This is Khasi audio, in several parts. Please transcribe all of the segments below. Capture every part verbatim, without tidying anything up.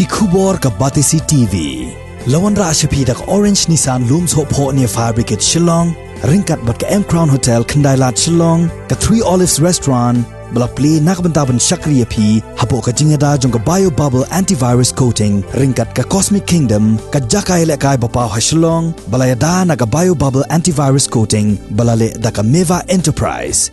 Ki khubor ka Batesi T V. La wanrah sha phi da ka Orange Nissan Lumsohphoh near Fire Brigade Shillong, ryngkat bad ka M Crown Hotel Khyndailad Shillong, ka Three Olives Restaurant, ba la plie na ka bynta ban shakri ïa phi hapoh ka jingïada jong ka Bio Bubble Antivirus Coating, ryngkat ka Cosmic Kingdom, ka jaka ïalehkai ba paw ha Shillong, ba la ïada na ka Bio Bubble Antivirus Coating, ba la leh da ka Meva Enterprise.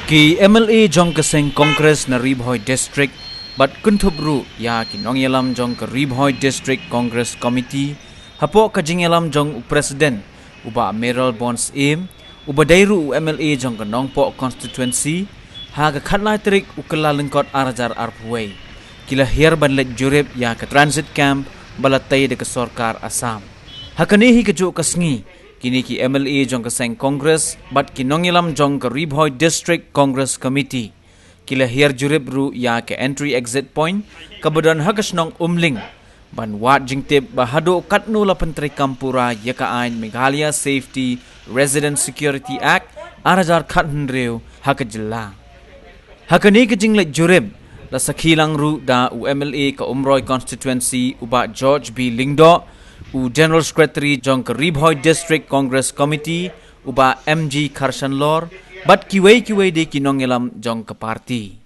Ki M L A jong ka seng Congress na Ri Bhoi District bad kynthup ruh ïa ki nongïalam jong ka Ri Bhoi District Congress Committee, hapoh ka jingïalam jong u President, u Bah Mayralborn Syiem, uba dei ruh u M L A jong ka Nongpoh Constituency, ha ka khatlai tarik u Kyllalyngkot ar hajar arphew wei, ki la hiar ban leit jurip ïa ka transit camp ba la tei da ka sorkar Assam. Ha kane hi kajuh ka sngi, kine ki M L A jong ka seng Congress bad ki nongïalam jong ka Ri Bhoi District Congress Committee, ki la hiar jurip ruh ïa ka entry exit point kaba don ha ka shnong Umling, ban wad jingtip ba haduh katno la pyntreikam pura ïa ka aiñ Meghalaya Safety Resident Security Act ar hajar khathynriew ha ka jylla. Ha kane ka jingleit jurip, la sakhi lang ruh da u M L A ka Umroi Constituency, u Bah George B Lyngdoh, u General Secretary jong ka Ri Bhoi District Congress Committee, u Bah M G Kharshanlor, bad kiwei kiwei de ki nongïalam jong ka party.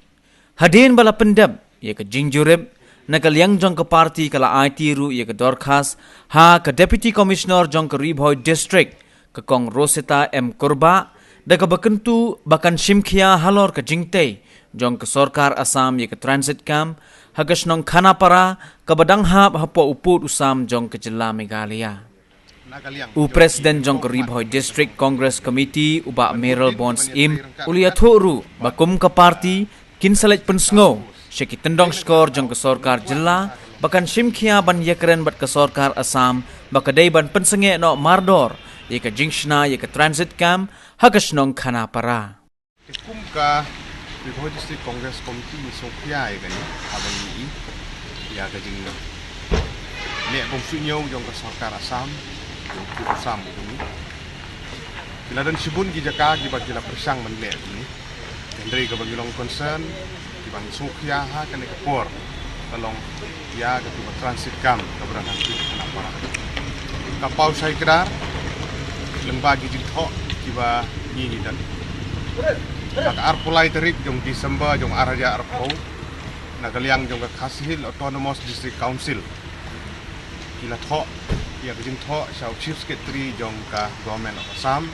Hadien ba la pyndep ïa ka jingjurip, na ka liang jong ka party ka la aiti ruh ïa ka dorkhas ha ka Deputy Commissioner jong ka Ri Bhoi District, ka Kong Rosetta M Kurbah, da kaba kyntu ba kan shimkhia halor ka jingtei jong ka sorkar Assam ïa ka transit camp ha ka shnong Khanapara, kaba dang hap hapoh u pud u sam jong ka jylla Meghalaya. U President jong ka Ri Bhoi District Congress Committee, u Bah Mayralborn Syiem, u la ïathuh ruh ba kum ka party, kin sa leit pynsngew sha ki tyndong shkor jong ka sorkar jylla ba kan shimkhia ban ïakren bad ka sorkar Assam ba ka dei ban pynsangeh noh mardor ïa ka jingshna ïa ka transit camp ha ka shnong Khanapara. Te kum ka Ri Bhoi District Congress Committee ngi sngewkhia ïa kane, haba ngi i ïa ka jingleh bym suidñiew jong ka sorkar Assam, jong u pud u sam jong ngi. Ki la don shibun ki jaka kiba ki la pyrshang ban leh kumne. Hynrei kaba ngi long concern, kiba ngi sngewkhia ha kane ka por, ka long ïa katu ka transit camp kaba don ha Khanapara. Ka paw shai kdar lyngba ki jingthoh kiba ngi ngi don. Ha ka arphew lai tarik jong December jong ar hajar arphew, na ka liang jong ka Khasi Hills Autonomous District Council, ki la thoh ïa ka jingthoh sha u Chief Secretary jong ka Government of Assam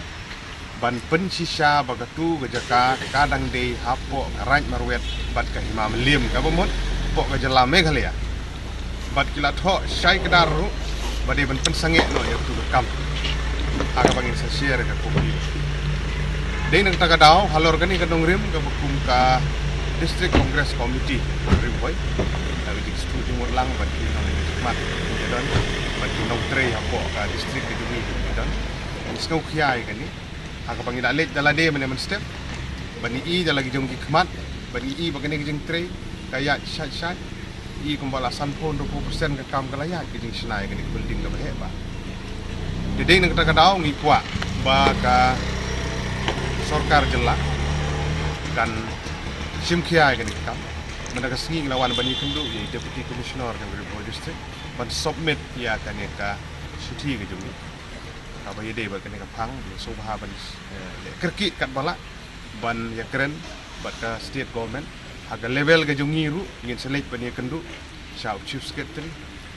ban pynshisha ba katu ka jaka ka dang dei hapoh ka Raid Marwet bad ka Hima Mylliem, kaba mut hapoh ka jylla Meghalaya. Bad ki la thoh shai kdar ruh ba dei ban pynsangeh noh ïa katu ka kam. Ha kaba ngin sa share ïa ka copy. Dei na kata ka daw, halor kane ka nongrim kaba kum ka District Congress Committee Ri Bhoi, ka jingsngewthuh jingmut lang bad ki nongïalam, bad ki nongtrei hapoh ka district ka jong ngi, ngi sngewkhia ïa kane. Ha kaba ngi la leit da lade mynne mynstep, ba ngi i da la ki jong ki khmat, ba ngi i ba kane ka jingtrei ka ïaid shai shai. I kumba la sanphew hynriewphew percent ka kam ka la ïaid, ka jingshna ïa kane ka building kaba heh ba. Te dei na kata ka daw ngi kwah ba ka sorkar jylla kan shimkhia ïa kane ka kam. Mynta ka sngi ngi la wan ban ïakynduh ïa i Deputy Commissioner jong ka Ri Bhoi District ban submit ïa kane ka shithi ka jong ngi. Kaba ïadei bad kane ka phang, ngi sngewbha ban, eh, leh kyrkieh katba lah ban ïakren bad ka state government. Ha ka level ka jong ngi ruh ngin sa leit ban ïakynduh sha u Chief Secretary,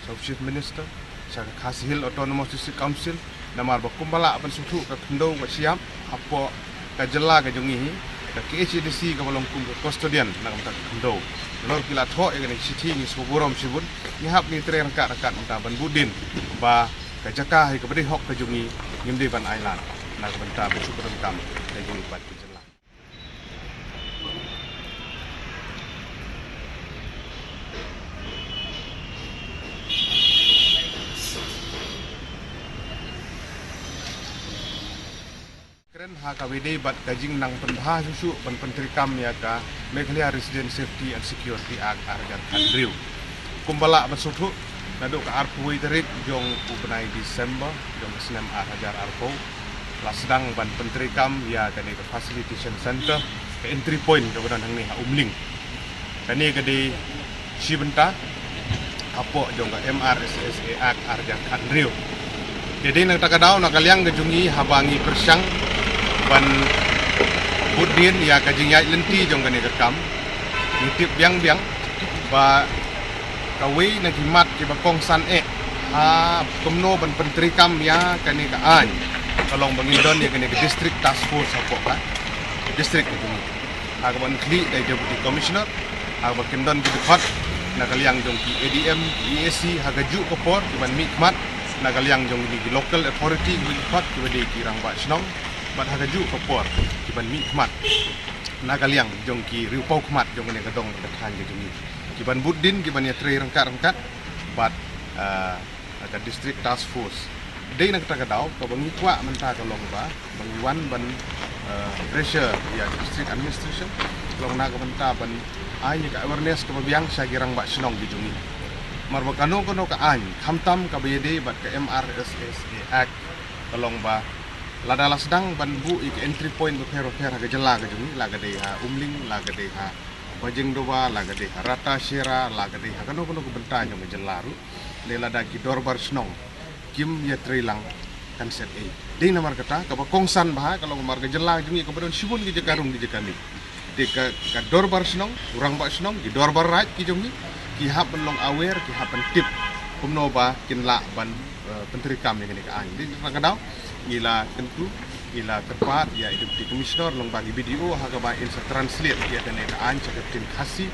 sha u Chief Minister, sha ka Khasi Hills Autonomous District Council, namar ba kumba lah ban sngewthuh ka khyndew ka shyiap hapoh ka jylla ka jong ngi hi, ka K H A D C kaba long kum ka custodian na ka bynta ka khyndew. Nalor ki la thoh ïa kane ka shithi, ngi sngewburom shibun, ngi hap ngi trei ryngkat ryngkat mynta ban bud dien ba ka jaka hi kaba dei hok ka jong ngi, ngim dei ban ailad na ka bynta ban shu pyndonkam ka jong ngi bad ka jylla. Kren ha kaba ïadei bad ka jingnang pynbha shuh shuh ban pyntreikam ïa ka Meghalaya Resident Safety and Security Act ar hajar khathynriew. Kumba lah ban sngewthuh, naduh ka arphew wei tarik jong u bnai December jong ka snem ar hajar arphew, la sdang ban pyntreikam ïa kane ka facilitation center, ka entry point kaba don hangne ha Umling. Kane ka dei shi bynta hapoh jong ka M R S S A Act ar hajar khathynriew. Te dei na kata ka daw, na ka liang ka jong ngi, haba ngi pyrshang ban bud dien ïa ka jingïaid lynti jong kane ka kam, ngi tip biang biang ba kawei na ki mat kiba kongsan eh ha kumno ban pyntreikam ïa kane ka aiñ, ka long ba ngin don ïa kane ka District Task Force hapoh ka district ka jong ngi, ha kaba khlieh da i Deputy Commissioner, ha kaba kin don ki dkhot na ka liang jong ki A D M, ki E A C, ha kajuh ka por ki ban mihkhmat na ka liang jong ki local authority, ki dkhot kiba dei ki rangbah shnong, bad ha kajuh ka por ki ban mihkhmat na ka liang jong ki riewpawkhmat jong kane ka dong ka thaiñ ka jong ngi, ki ban bud dien, ki ban ïatrei ryngkat ryngkat bad, ah, ka District Task Force. Dei na kata ka daw, kaba ngi kwah mynta ka long ba ba ngi wan ban, eh, pressure ïa ka District Administration, ka long na ka bynta ban ai ïa ka awareness kaba biang sha ki rangbah shnong ki jong ngi. Namar ba kano kano ka aiñ, khamtam kaba ïadei bad ka M R S S A Act, ka long ba lada la sdang ban buh ïa ka entry point bapher bapher ha ka jylla ka jong ngi, la ka dei ha Umling, la ka dei ha Bajengdoba, la ka dei ha Ratacherra, la ka dei ha kano kano ka bynta jong ka jylla ruh, ne lada ki dorbar shnong kim ïatrei lang, kan set ei. Dei namar kata, kaba kongsan bha ka long namar ka jylla jong ngi kaba don shibun ki jaka rung ki jaka mih. Te ka, ka dorbar shnong, u rangbah shnong, ki dorbar raid ki jong ngi, ki hap ban long aware, ki hap ban tip kumno ba kin lah ban, eh, pyntreikam ïa kane ka aiñ. Dei na kata ka daw, ngi la kyntu, ngi la kyrpad ïa i Deputy Commissioner lyngba ki B D O ha kaba in sa translate ïa kane ka aiñ sha ka ktien Khasi,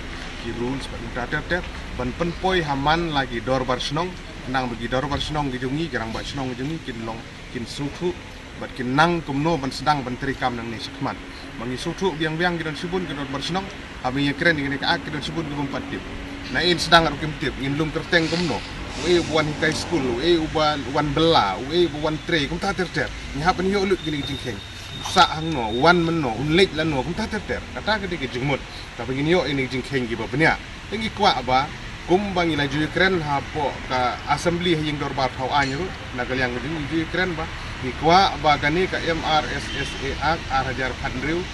ki rules bad kumta ter ter, ban pynpoi ha man la ki dorbar shnong, khnang ba ki dorbar shnong ki jong ngi, ki rangbah shnong ki jong ngi kin long, kin sngewthuh bad kin nang kumno ban sdang ban treikam nangne shakhmat. Ba ngi sngewthuh biang biang ki don shibun ki dorbar shnong, haba ngi ïakren ïa kane ka Act ki don shibun ki bym pat tip. Na in sdang ruh kim tip, ngin lum kyrteng kumno, uei uba wan hikai skul, uei uba wan bylla, uei uba wan trei, kumta ter ter. Ngi hap ban ïoh lut kine ki jingkheiñ. U sah hangno, u wan mynno, un leit lano, kumta ter ter. Kata ka dei ka jingmut kaba ngin ïoh ïa kine ki jingkheiñ kiba bniah. Te ngi kwah ba kumba ngi la ju ïakren hapoh ka Assembly ha ïing dorbar thaw aiñ ruh, na ka liang ka jong ngi ju ïakren ba ngi kwah ba kane ka M R S S A Act ar hajar khathynriew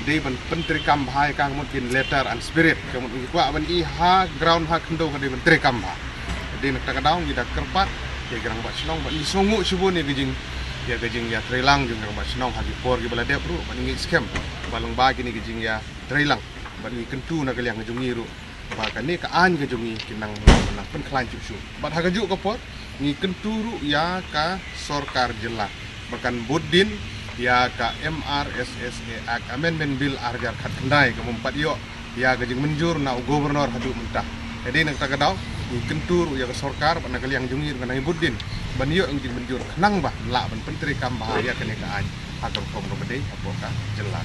dei ban pyntreikam bha ïa ka, ka mut in letter and spirit, ka mut ngi kwah ban i ha ground ha khyndew ka dei ban treikam bha. Dei na kata ka daw ngi da kyrpad ïa ki rangbah shnong ba ngi sngewnguh shibun ïa ka jing, ïa ka jingïatreilang jong ki rangbah shnong ha ki por kiba la dep ruh, ba ngi ngeit skhem ba lyngba kine ki jingïatreilang bad ngi kyntu na ka liang ka jong ngi ruh ba kane ka aiñ ka jong ngi kin nang, nang pynkhlaiñ shuh shuh. Bad ha kajuh ka por ngi kyntu ruh ïa ka sorkar jylla ba kan bud dien ïa ka M R S S A Act Amendment Bill ar hajar khatkhyndai, ka bym pat ïoh ïa ka jingmynjur na u Governor haduh mynta. Te dei na kata ka daw ngi kyntu ruh ïa ka sorkar bad na ka liang jong ngi ruh kan nang bud dien ban ïoh ïa ka jingmynjur khnang ba lah ban pyntreikam bha ïa kane ka aiñ ha ka rukom ruh ba dei hapoh ka jylla.